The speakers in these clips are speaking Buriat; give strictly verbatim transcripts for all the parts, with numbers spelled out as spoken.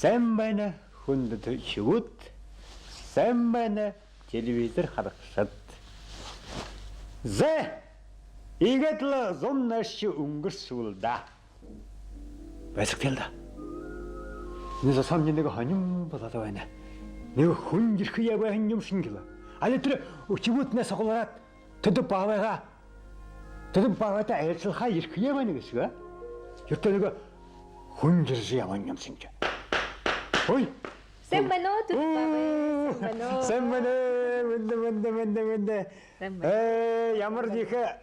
Сайн байна, хүндэтэ үхибүүд! Сайн байна, телевизор харагшад! Зэ, иигээд лэ зун наашаа үнгэршэбэл даа. Байсагты л даа. Энэ зосоомни нэгэ һонин болоод байна. Нэгэ хүн ерэхэ байһан юм шэнги лэ. Али тэрэ үхибүүднай суглараад, Түдэб баабайгаа, Түдэб баабайтай айлшалхаа ерэхэ байна гээшэ гү? Юртэ нэгэ хүн ерэжэ ябаһан юм шэнги. Ой! Сайн байна, Түдэб баабай! Сайн байна! Сайн байна! Мэндэ, мэндэ, мэндэ, мэндэ! Сайн байна. Ээ, ямар ехэ,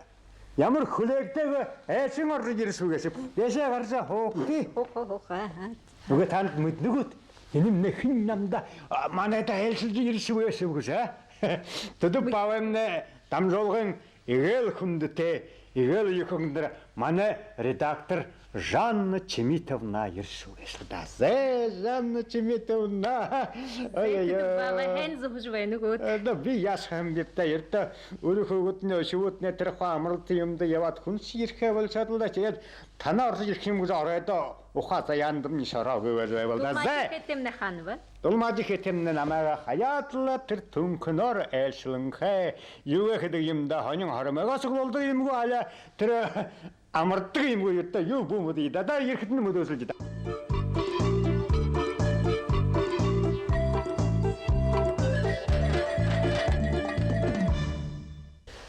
ямар хүлеэгдээгүй айлшан орожо ерэшэбэ гээшэб. Дээшээ гаража һуугты. Һууха, һууха, һууха. Үгы, таанад мэдэнэ гүт? Энэмнай хэн намда, а, манайда айлшалжа ерэшэбэ гээшэб гэжэ, а? Түдэб баабаймнай дамжуулгын эгээл хүндэтэй, эгээл ехэ хүндэр манай редактор Жанна Чимитовна ерэшэбэ гээшэ даа. Зэ, Жанна Чимитовна. Ой, ой, ой. Түдэб баабай, хэн зуһажа байна гүт? Э, да, би яашье һэм биб даа, юртэ үри хүүгэднай, үхибүүднай тэрэ хуу амаралтын юумэндэ ябаад, хүншье ерэхэ болишоод лэ даа. Тиигээд танаа орожо ерэхэ юм гэжэ оройдоо ухаа заяандамни шороогүй байжа байбал даа. Зэ. Дулмаадахи тэмнэ хаана бэ? Дулмаадахи тэмнэ намайгаа хаяад лэ, тэрэ Түнхэнөөр айлшаланхай. Юугээ хэдэг юм даа, һонин хормойгоо суглуулдаг юм гү, али тэрэ амардаг юм гү, юртэ юу бү мэдэнэ даа, ерэхэдэнь мэдээжэл даа.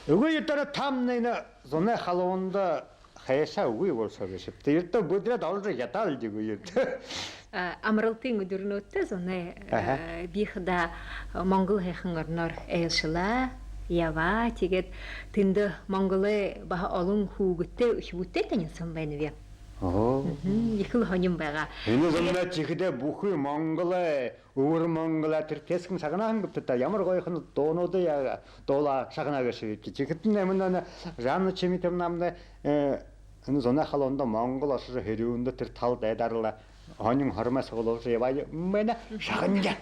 Үгы, юртэ таамнай энэ зунай халуунда хайшаа үгы болошоо гээшэбта. Юртэ бэдэрээд олжо ядаа л даа гү, юртэ. А, амаралтын үдэрнүүдтэ зунай, аха, а, би хадаа Монгол һайхан ороноор айлшалаа, ябаа. Тиигээд тэндэ Монголой баһа олон хүүгэдтэй, үхибүүдтэй танилсаһан байнаб. Оо. Мгм, ехэл һонин байгаа. Энэ зунай тиихэдэ бүхы Монголой, Үбэр Монголой тэрэ тээсэхэн шагнаһан гүбта даа, ямар гоёхон дуунуудые дуулаа, шагнаа гээшэбибди. Тиихэдэнь мүнөө энэ Жанна Чимитовнамнай, э, энэ зунай халуунда Монгол ошожо, һэрюундэ тэрэ тала дайдаар лэ һонин хормой суглуулжа ябаа юм байна, шагная.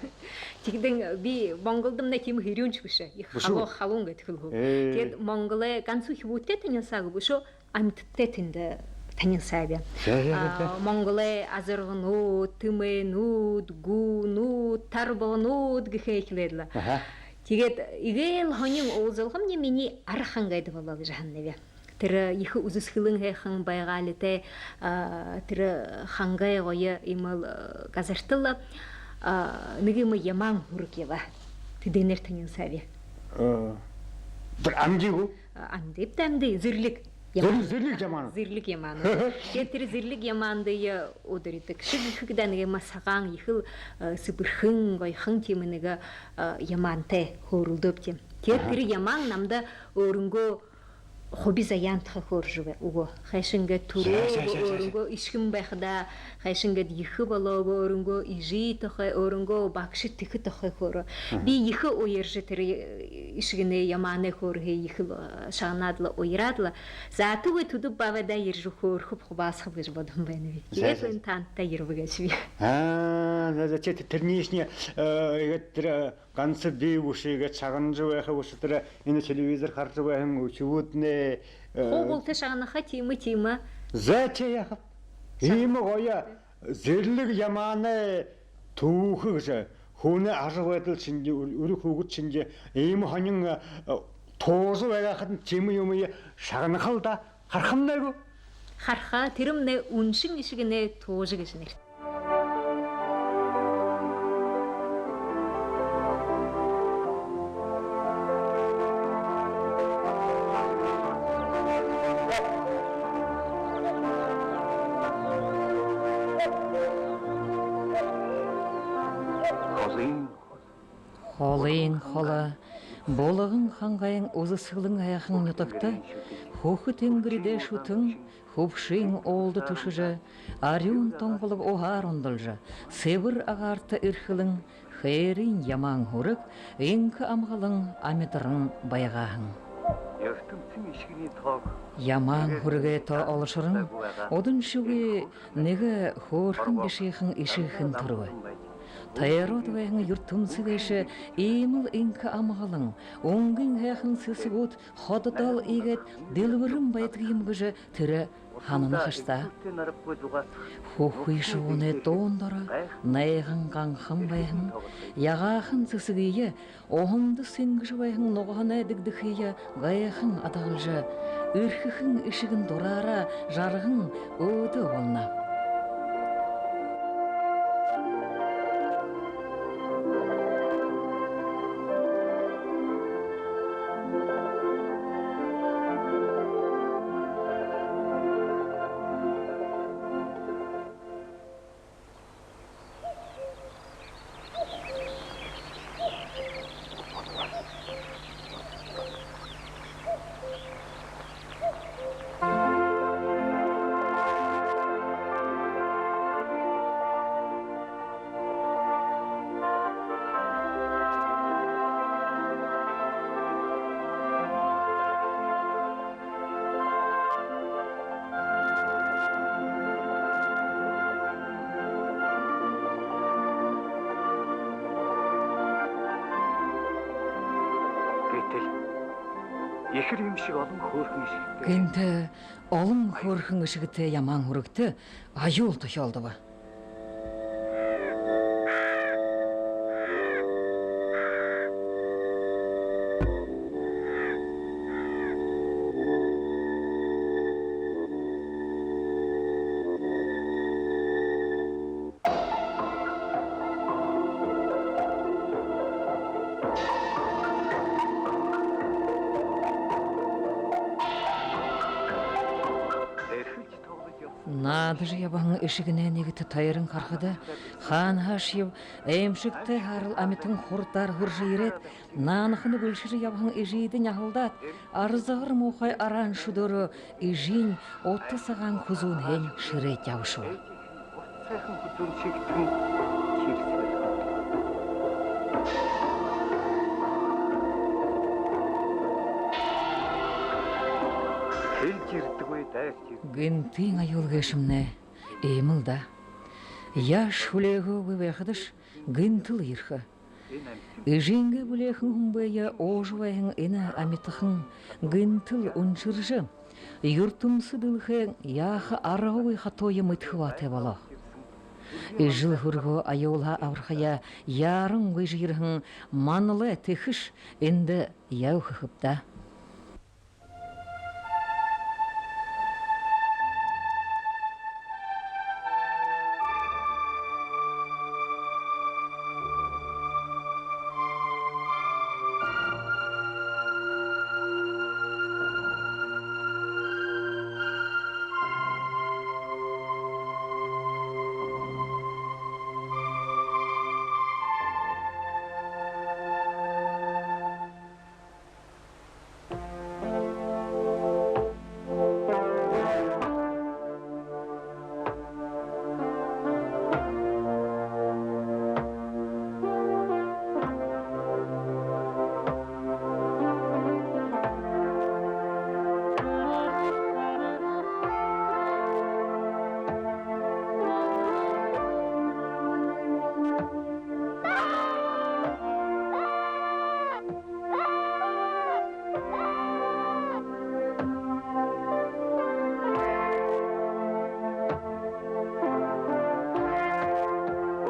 Тиихэдэнь би Монголдомнай тиимэ һэрюуншье бэшэ, ехэ халуун, халуун гэдэг лэ хөө. Ээ. Тиигээд Монголой ганса үхибүүдтэй танилсаагүй бэшэ, амитадтай тэндэ танилсааб. За, за, за, за. А, Монголой азарганууд, тэмээнүүд, гүүнүүд, тарбаганууд гэхэ эхилээд лэ. Аха. Тиигээд эгээл һонин уулзалгамни минии арад хангайда болоо гэжэ һананаб. Тэрэ ехэ үзэсхэлэн һайхан байгаалитай, а, тэрэ хангай гоё иимэл, а, газарта лэ, а, нэгэ иимэ ямаан һүрэг ябаа. Тэдээнээр танилсааб. Э, тэрэ амиды гү? А, амиды, амиды, зэрлиг. Ямаан. Зэрлиг, зэрлиг ямаан. Зэрлиг ямаан. Тиигээд тэрэ зэрлиг ямаандые ударидагши гэхэдэ, нэгэ иимэ сагаан, ехэл, э, сэбэрхэн, гоёхон тиимэ нэгэ, э, ямаантай хөөрэлдөөбди. Тиигээд, аха, тэрэ ямаан намда өөрынгөө хуби заяан тухай хөөрэжэ үгөө. Хайшан гээд түрөө, за, за, за, за, за, өөрынгөө эшэхэн байхадаа хайшан гээд ехэ болоо гү, өөрынгөө эжы тухай, өөрынгөө багша тэхэ тухай хөөрөө. Аха. Би ехэ уяржа тэрэ эшэгэнэй, ямаанай хөөрэһые ехэл, э, шагнаад лэ, уяраад лэ. За, тиигээ Түдэб баабайда ерэжэ хөөрэхэб, хубаалсахаб гэжэ бодоһон байнаб. За, за. Тиигээд энэ таанадта ерэбэ гээшэб. Аа, за, за, ши тэ-, тэрэнэйшни, э, иигээд тэрэ, э, ганса би бэшэ, иигээд шагнажа байха бэшэ, тэрэ энэ телевизор хаража байһан үхибүүднай, э, хуу булта шагнаха, тиимэ, тиимэ. За, ши яахаб. Шаг-, иимэ гоё зэрлиг ямаанай түүхэ гэжэ, хүнэй ажабайдал шэнги, ү-, үри хүүгэд шэнги иимэ һонин, э, туужа байгаа хадань, тиимэ юумые шагнаха л даа. Харахамнай гү? Хараха, тэрэмнай үншэн эшэгэнэй туужа гэжэ нэрэ. Холын холо, Булаган хангайн үзэсхэлэн һайхан нютагта хүхэ тэнгэри дээшэ шүтэн, хүбшын уулда түшэжэ, арюун тунгалаг уһаар ундалжа, сэбэр агаарта эрхэлэн, хээрын ямаан һүрэг энхэ амгалан амидаран байгаа һэн. Ямаан һүрэгэй тоо олошорон, уданшьегүй нэгэ хөөрхэн бишыхан эшэгхэн түрэбэ. Тойроод байһан юртэмсэ гээшэ иимэл энхэ амгалан, үнгын һайхан сэсэгүүд хододоол иигээд дэлбэрэн байдаг юм гэжэ тэрэ һанана хаш даа. Хүхы шубуунай дуун доро найган ганхан байһан ягаахан сэсэгые, уһанда сэнгэжэ байһан нугаһанай дэгдэхые гайхан адагалжа, эрхэхэн эшэгэн дураараа жарган өөдөө болоно. Гэтэл ехэр юм шиг олон хөөрхэн эшэгтэй. Гэнтэ олон хөөрхэн эшэгтэй ямаан һүрэгтэ аюул тохёолдобо. Наадажа ябаһан эшэгэнэй нэгэтэ тойрон харахада, хаанаһаашьеб аймшагтай һаарал амитан хурдаар хүрэжэ ерээд, наанахана бэлшэжэ ябаһан эжыдэнь аһалдаад, арзагар муухай араан шүдөөрөө эжынь ута сагаан хүзүүнһээнь шэрээд ябашаба. Сайхан хүзүүн шэгтэн чирсэл. Хэлж ирдэггүй, дайрч ирдэггүй. Гэнтын аюул гээшэмнай иимэл даа. Яашье хүлеэгөөгүй байхадаш гэнтэл ерэхэ. Эжынгээ бүлеэхэн һүмбэеэ уужа байһан энэ амитахан гэнтэл үншэржэ, юртэмсэ дэлхэйн яаха аргагүй хатууе мэдэхэ баатай болоо. Эжэл һүрэгөө аюулһаа абархаяа яаран гүйжэ ерэһэн маналай тэхэш эндэ яа хэхэб даа.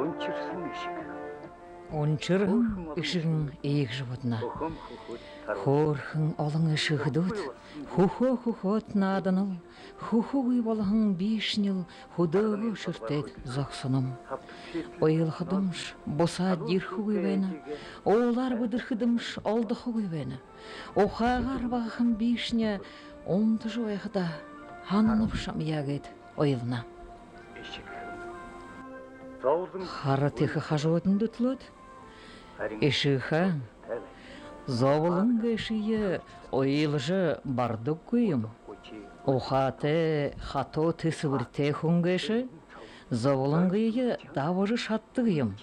Үншэрсэн эшэг. Үншэрһэн эшэгэн иигэжэ бодоно. Хөөрхэн олон эшэгэдүүд хүхөө хүхөөд нааданал, хүхэгүй болоһон биишнил хүдөөгөө шэртээд зогсоном. Уйлахадамшье бусаад ерэхэгүй байна. Уулаар бэдэрхэдэмшье олдохогүй байна. Ухаагаар багахан биишни унтажа байхадаа һананаб шамаяа гээд уйлана. Хара тэхэ хажуудань дүтэлөөд: Эшэгхэн, зоболон гээшые уйлажа бардаггүй юм. Ухаатай, хатуу тэсэбэритэй хүн гээшэ зоболонгые дабажа шададаг юм.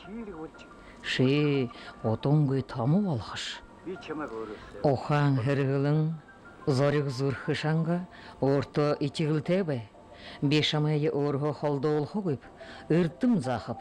Ши удангүй томо болохош. Ухаан һэргэлэн, Зориг зүрхэ шанга, өөртөө этигэлтэй бай. Би шамайе өөрһөө холдуулхагүйб, эрдэм заахаб.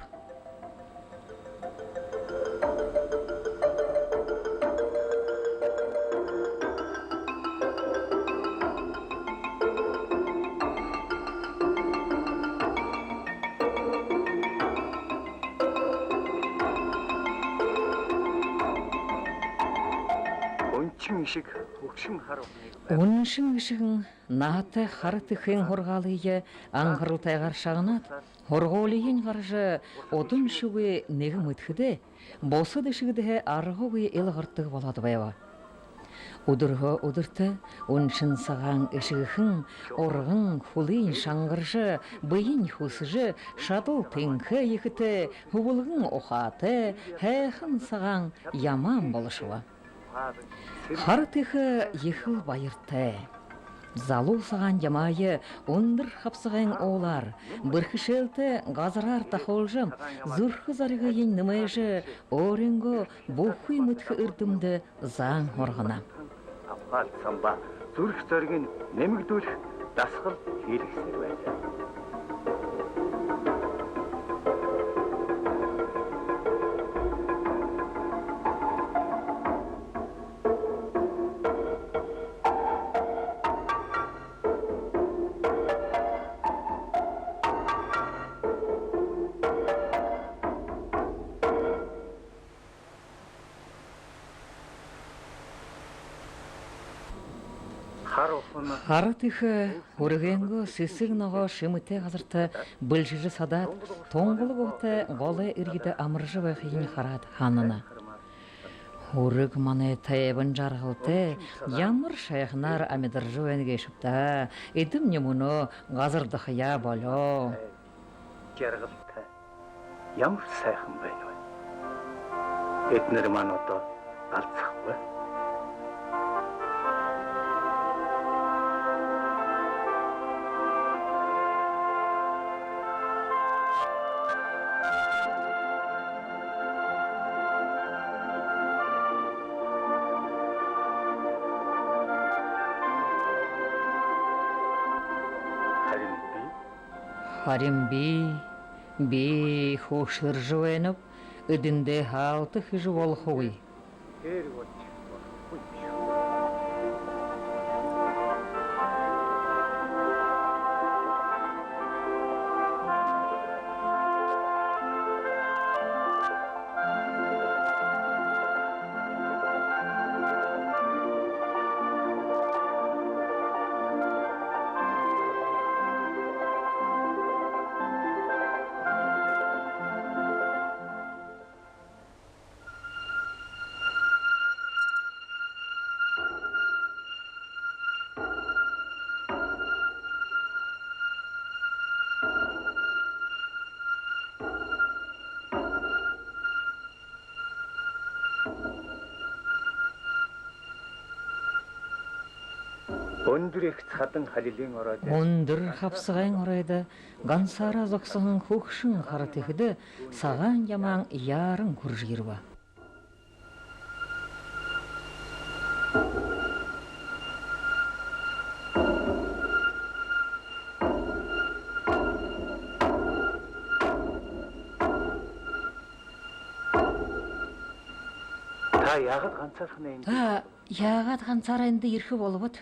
Үншэн эшэг хүгшэн хара. Үншэн эшэгэн наһатай Хара Тэхын һургаалые анхаралтайгаар шагнаад, һургуулиинь гаража, уданшьегүй нэгэ мэдэхэдээ, бусад эшэгэдһээ аргагүй илгардаг болоод байба. Үдэрһөө үдэртэ үншэн сагаан эшэгэхэн урган хүлынь шангаржа, бэень хүсэжэ, шадал тэнхээ ехэтэй, һүбэлгэн ухаатай, һайхан сагаан ямаан болошобо. Хара Тэхэ ехэл баяртай. Залуу сагаан ямаае үндэр хабсагайн уулаар, бэрхэшээлтэй газараар дахуулжа, зүрхэ зоригыень нэмээжэ, өөрынгөө бүхы мэдэхэ эрдэмдэ заан һургана. Абхаал самба зүрх зоригынь нэмэгдүүлэх дасгал хийлгэсээр байлаа. Хара Тэхэ һүргэнгөө сэсэг ногоо шэмэтэй газарта бэлшэжэ садаад, тунгалаг уһатай голой эрьедэ амаржа байхыень хараад һанана. Һүрэг манай тайбан жаргалтай, ямар шайханаар амидаржа байна гээшэб даа. Эдэмни мүнөө газардахаяа болёо. Жаргалтай. Ямар сайхан байна вэ? Эднэр маань одоо галзахагүй. Харин би, харин би, би хүшэржэ байнаб, эдэндээ хаалта хэжэ болохогүй. Үндэр ехэ сагаан халилын оройдо, үндэр хабсагайн оройдо гансаараа зогсоһон хүгшэн Хара Тэхэдэ сагаан ямаан яаран хүрэжэ ерэбэ. Та яагаад ганцаархнай эндэ? Та яагаад ганцаараа эндэ ерэхэ болобот?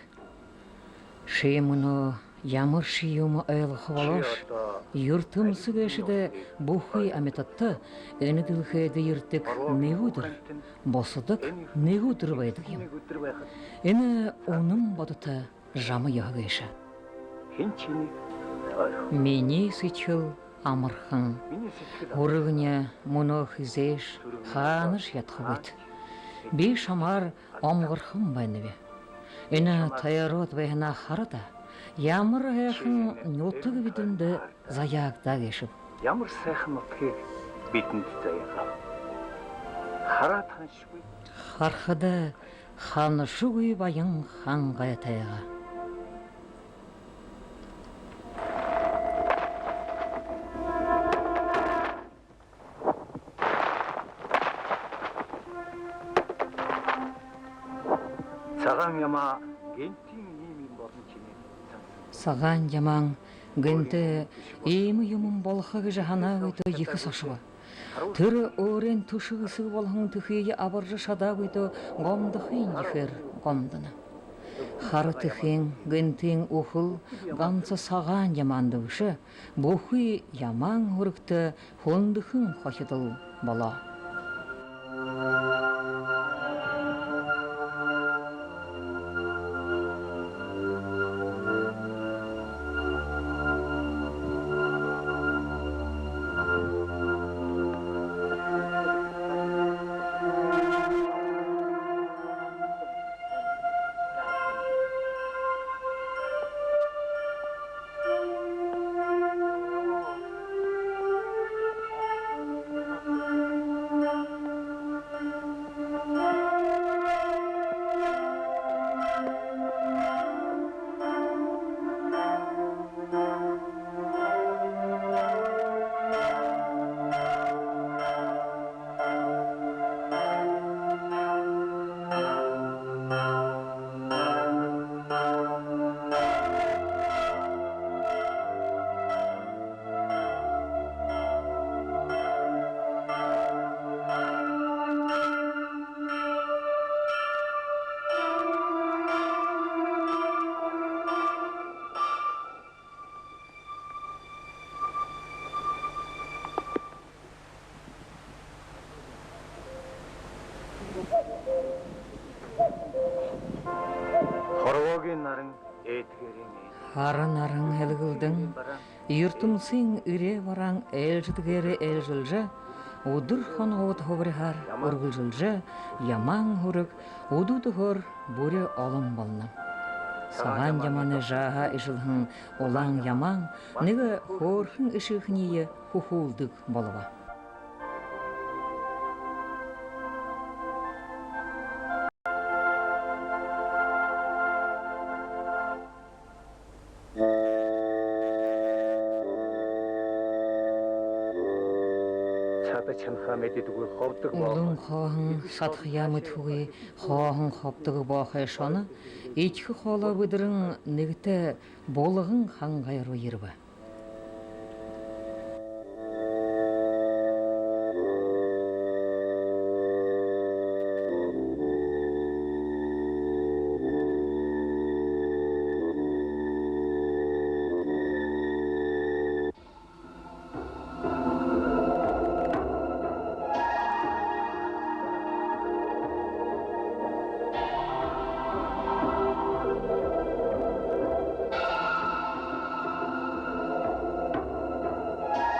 Ши мүнөө ямаршье юумэ ойлгохо болоош. Юртэмсэ гээшэдэ бүхы амитадта энэ дэлхэйдэ ерэдэг нэгэ үдэр, бусадаг нэгэ үдэр байдаг юм. Энэ үнэн бодото жама ёһо гээшэ. Хэн шэнги тойрох? Минии сэдьхэл амархан. Минии сэдьхэл амархан. Һүрэгни мүнөө хэзээш, хаанашье ядахагүйт. Би шамаар омогорхон байнаб. Энэ тойроод байһанаа хара даа. Ямар һайхан нютаг бидэндэ заяагдаа гээшэб. Ямар сайхан нутгийг бидэндэ заяагааб. Хараад ханшагүй. Харахада ханшагүй баян хангай тайга. Сагаан ямаа гэнтэ Сагаан Ямаан гэнтэ иимэ юумэн болохо гэжэ һанаагүйдөө ехэ сошобо. Тэрэ өөрын түшэг эсэгэ болоһон тэхые абаржа шадаагүйдөө гомдохын ехээр гомдоно. Хара тэхын гэнтын үхэл ганса Сагаан Ямаанда бэшэ, бүхы Ямаан һүрэгтэ хүндэхэн хохидол болоо. Хорвоогийн наран ээдгээрээ ээлжэ. Һара наран һэлгэлдэн, юртэмсын эрье бараан ээлжэдгээрээ ээлжэлжэ, үдэр хоногууд хубарһаар үргэлжэлжэ, Ямаан һүрэг үдэ үдөөһөөр бүри олон болоно. Сагаан Ямаанай жааһаа эшэлһэн Улаан Ямаан нэгэ хөөрхэн эшэгэхэниие хүхүүлдэг болобо. Садаа шанахаа мэдэдэггүй хобдог боохо. Үлэн хооһон садахаяа мэдэхэгүй хооһон хобдог боохо шоно эдихэ хоолоо бэдэрэн, нэгэтэ Булган хангай руу ерэбэ.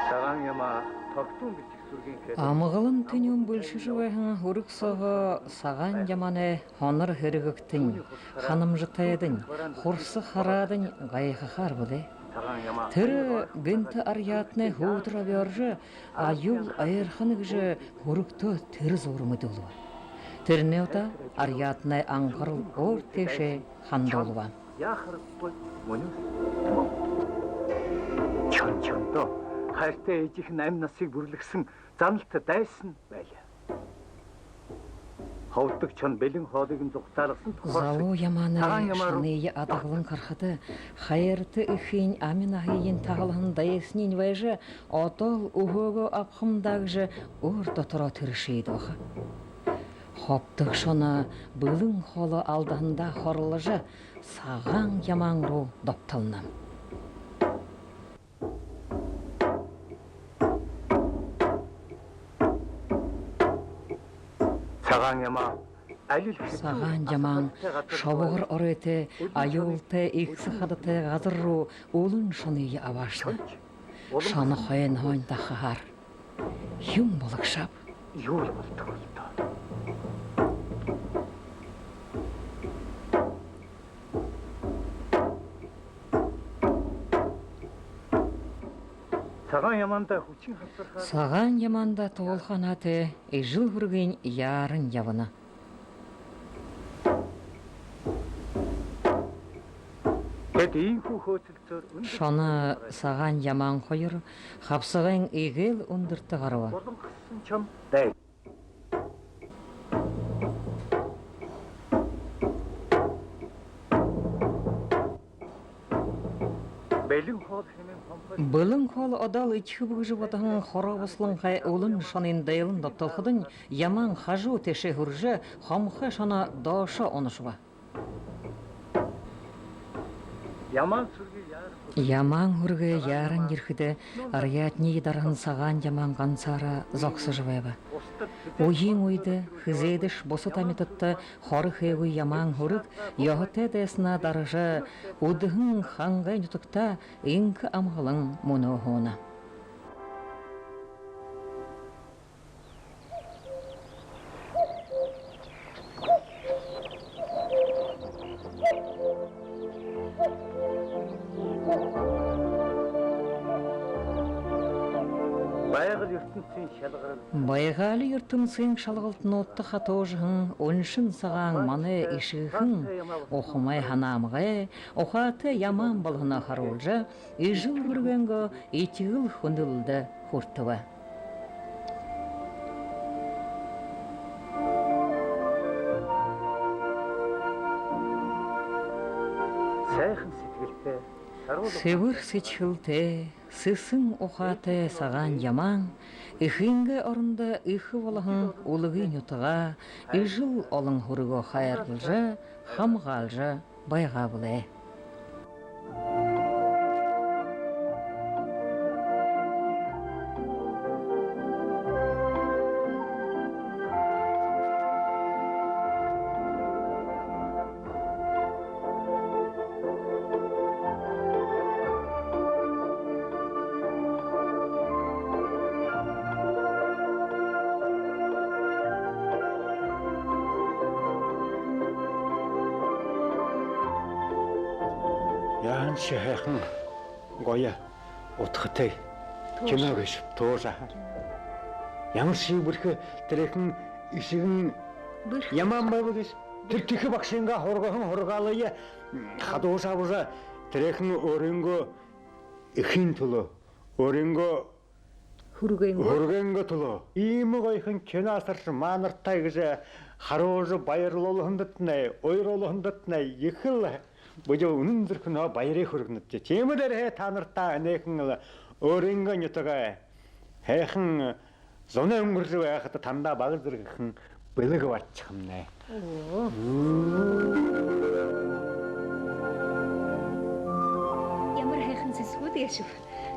Сагаан Ямаа тогтун бэлшэг сүргын хэ- Амгалан тэнюун бэлшэжэ байһан һүрэг сооһоо Сагаан Ямаанай һонор һэргэгтэнь, ханамжатайдань, хурса хараадань гайхахаар бэлэй. Тэрэ гэнтэ арьяатанай һүүдэр обёоржо, аюул ойрхон гэжэ һүрэгтөө тэрэ зуура мэдүүлбэ. Тэрэнэй удаа арьяатанай анхарал өөр тээшээ хандуулба. Яахаргүй мүнөө шондоо хайртай эжыхэнь амь наһые бүрлэһэн заналта дайсан байла. Хобдог шоно бэлэн хоолыень зугтаалгасан тухай. Залуу Ямаанай шоные адаглан харахада, хайрата эхынь амин наһыень таһалһан дайсаниинь байжа, одоол үһөөгөө абахам даа гэжэ өөр дотороо тэрэ шиидэбэ ха. Хобдог шоно бэлэн хоолоо алдаһандаа хорложо, Сагаан Ямаан руу добтолно. Сагаан Ямаа алил хэцүү Сагаан Ямаан шобогор оройтой, аюултай, эгсэ хадатай газар руу үлэн шоные абаашана. Шоно хойноһоонь дахахаар юм бологшоб. Юу болдог болтоо? Сагаан Ямаанда хүчин хасархаар. Сагаан Ямаанда туулхаанаатай эжэл һүрэгынь яаран ябана. Тэд иимэ хөөцөлсөөр үндэр Шоно, Сагаан Ямаан хоёр хабсагайн эгээл үндэртэ гараба. Болон хасан чон даа. Бэлэн хоол одоол эдихэб гэжэ бодоһон Хоргобослонгой Үлэн шонын дайлан добтолходонь, ямаан хажуу тээшээ һүржэ, хомхой шоно доошоо унашаба. Ямаан һүргээ яаран ерэхэдэ, арьяатаниие дараһан сагаан ямаан гансаараа зогсожо байба. Үеын үедэ хэзээдэшье бусад амитадта хоро хээгүй ямаан һүрэг ёһотой дайсанаа даража, үдэһэн Хангай нютагтаа энхэ амгалан мүнөө һууна. Байгаали юртэмсын шалгалтануудта хатуужаһан үншэн сагаан манай эшэгэхэн ухамай һанаамгай, ухаатай ямаан болоһоноо харуулжа, эжэл һүргэнгөө этигэл хүндэлэлдэ хүртэбэ. Сэбэр сэдьхэлтэй, сэсэн ухаатай сагаан ямаан эхынгээ орондо эхэ болоһон үлгы нютагаа эжэл олон һүрэгөө хайрлажа, хамгаалжа байгаа бэлэй. Яаһан шэхэхэн гоё удхатай кино гээшэб, туужа. Ямар шэбэрхэ тэрэхэн эшэгэн ямаан байба гээшэб. Тэрэ тиихэдэ багшынгаа һургаһан һургаалые хадуужа абажа, тэрэхэн өөрынгөө эхын түлөө, өөрынгөө һүргэнгөө түлөө иимэ гоёхон кино асаржа, маанарта иигэжэ харуулжа, баярлуулһандатнай, уяруулһандатнай ехэл бидэ үнэн зүрхэнһөө баярые хүргэнэбди. Тиимэ дээрэһээ таанарта энээхэн лэ өөрынгөө нютагай һайхан зунай үнгэржэ байхада танда бага зэргэхэн бэлэг барижа ябахамнай. Ямар һайхан сэсэгүүд гээшэб.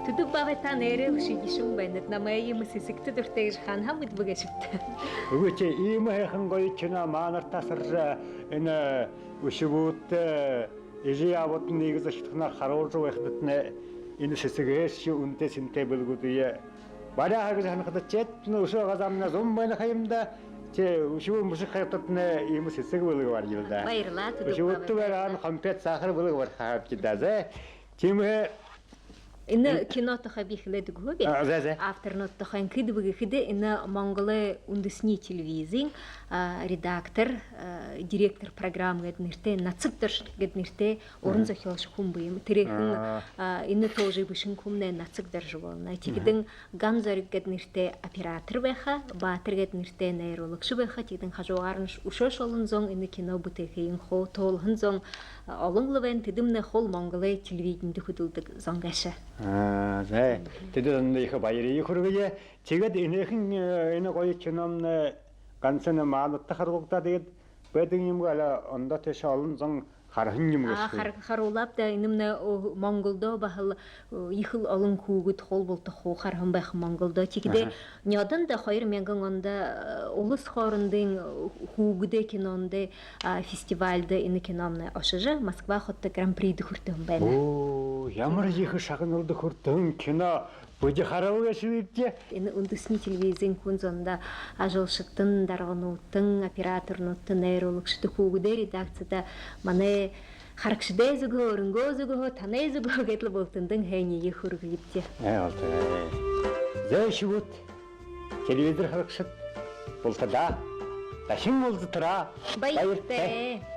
Түдэб баабай, та нээрээ шэдишэн байнат. Намайе иимэ сэсэгтэ дуратай гэжэ хаанаһаа мэдэбэ гээшэбта. Үгы, тээ, иимэ һайхан гоё кино маанарта асаржа, энэ үхибүүдтэ, эжы аабадтнай иигэжэ зохидхоноор харуулжа байхадатнай, энэ сэсэгһээшье үнэтэй сэнтэй бэлэгүүдые баряа һаа гэжэ һанахада, тиигээд энэ үшөө газаамнай зун байна ха юм даа. Тээ, үхибүүн бэшэ һайхадатнай иимэ сэсэг бэлэг баряа л даа. Баярлаа, түдэб баабай. Үхибүүдтэ баряа һаань, конфет, сахар бэлэг баряа һаа гээшэ даа, зэ. Тиимэһээ энэ кино тухай би хэлээд үгэхэб. А, зэ, зэ. Авторнууд тухай хэды бэ гэхэдэ, энэ Монголой үндэһэнэй телевизиин, а, редактор, а, директор программ гээд нэрэтэй, Нацагдоржо гээд нэрэтэй уран зохёолшо хүн бии юм. Тэрэхэн, а, энэ туужые бэшэһэн хүмнай Нацагдоржо болоно. Тиихэдэнь Ган Зориг гээд нэрэтэй оператор байха, Баатар гээд нэрэтэй найруулагша байха. Тиихэдэнь хажуугаарнь үшөөшье олон зон энэ кино бүтээхэеэ хуу туулһан зон, а, олон лэ байна. Тэдэмнай хуу Монголой телевиденидэ хүдэлдэг зон гээшэ. А, зэ. Тэдэ зондо ехэ баярые хүргэе. Тиигээд энээхэн, э, энэ гоё киномнай гансал маанадта харуулагдаад, тиигээд байдаг юм гү, али ондоо тээшээ олон зон хараһан юм гү? А, хар-, харуулааб даа, энэмнай, о, Монголдо баһал, о, ехэл олон хүүгэд хуу булта хуу хараһан байха Монголдо. Тиихэдээ нёдондо хоёр мянган ондо, э, улас хоорондын, э, хүүгэдэй кинондо, а, фестивальда энэ киномнай ошожо, Москва хотодо гран-придэ хүртэһэн байна. Оо, ямар ехэ шагналда хүртэһэн кино. Бидэ хараба гээшэбди. Энэ үндэһэнэй телевизиин хүн зондо, ажалшадтань, даргануудтань, операторнуудтань, найруулагшадтань, хүүгэдэй редакцидэ, манай харагшадай зүгһөө, өөрынгөө зүгһөө, танай зүгһөө гээд лэ бултандань һайниие хүргэе бди. Ээ, болтогой. Зэ, үхибүүд, телевизор харагшад, бултадаа дахин уулзатараа. Баяртай. Баяртай.